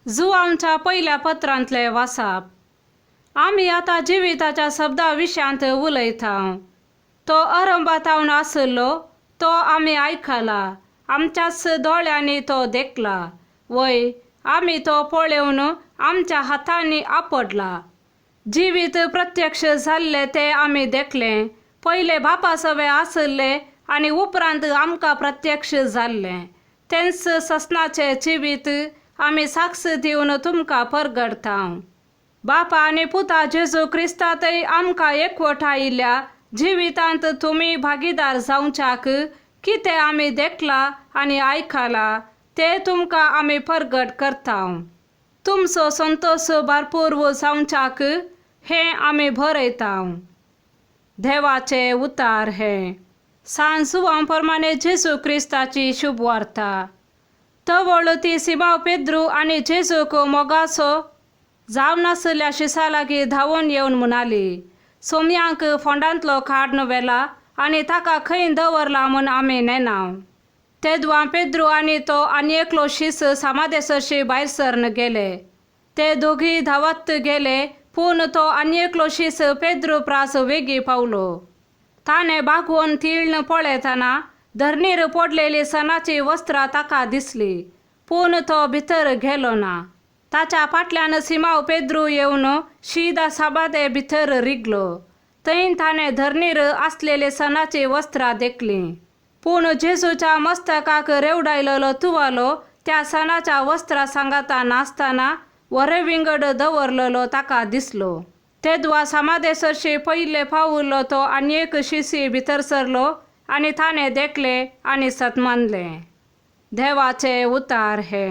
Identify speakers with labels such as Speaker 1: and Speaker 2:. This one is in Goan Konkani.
Speaker 1: जुवांच्या पयल्या पत्रांतले वासाप. आमी आतां जिविताच्या शब्दा विशयांत उलयता. तो अरंभातावन आसलो तो आमी आयकला, आमच्याच दोळ्यांनी तो देखला, वय आमी तो पळोवन आमच्या हातांनी आपडला. जिवीत प्रत्यक्ष जाल्लें तें आमी देखलें, पयले बापा सवे आसले आनी उपरांत आमकां प्रत्यक्ष जाल्लें तेंच ससनाचें जिवीत आमी साक्ष दिवन तुमकां परगडता. बापा आनी पुता जेजू क्रिस्तांतय आमकां एकवटायिल्ल्या जिवितांत तुमी भागीदार जावच्याक कितें आमी देखला आनी आयकला तें तुमकां आमी परगट करता. तुमचो संतोश भरपूर जावच्याक हें आमी बरयता. देवाचे उतार हे सान जुवां प्रमाणे जेजू क्रिस्ताची शुभ वार्ता. तवळ ती सिमांव पेद्रू आनी जेजूक मोगाचो जावन नासल्या शिसा लागीं धांवून येवन म्हणाली, सोमयांक फोंडांतलो काडून व्हेला आनी ताका खंय दवरला म्हूण आमी नेना. तेदवां पेद्रू आनी तो आनी एकलो शीस सामादे सरशी भायर सरन गेले. ते दोगीय धांवत गेले, पूण तो आनी एकलो शीस पेद्रू प्रास वेगीं पावलो. ताणें बागवोन तिळ्ण पळयतना धरणीर पडलेली सणाची वस्त्रां ताका दिसली, पूण तो भितर गेलो ना. ताच्या फाटल्यान सिमांव पेद्रू येवन शीदा साबादे भितर रिगलो. थंय ताणें धरणीर आसलेली सणाची वस्त्रां देखलीं, पूण जेजूच्या मस्तकाक रेवडायलेलो तुवालो त्या सणाच्या वस्त्रां सांगाता नासतना वरे विंगड दवरलेलो ताका दिसलो. तेदवा सामादे सरशी पयले पावलो तो आनी एक शिसी भितर सरलो आनी ताणें देखलें आनी सत मानलें. देवाचे उतार हे.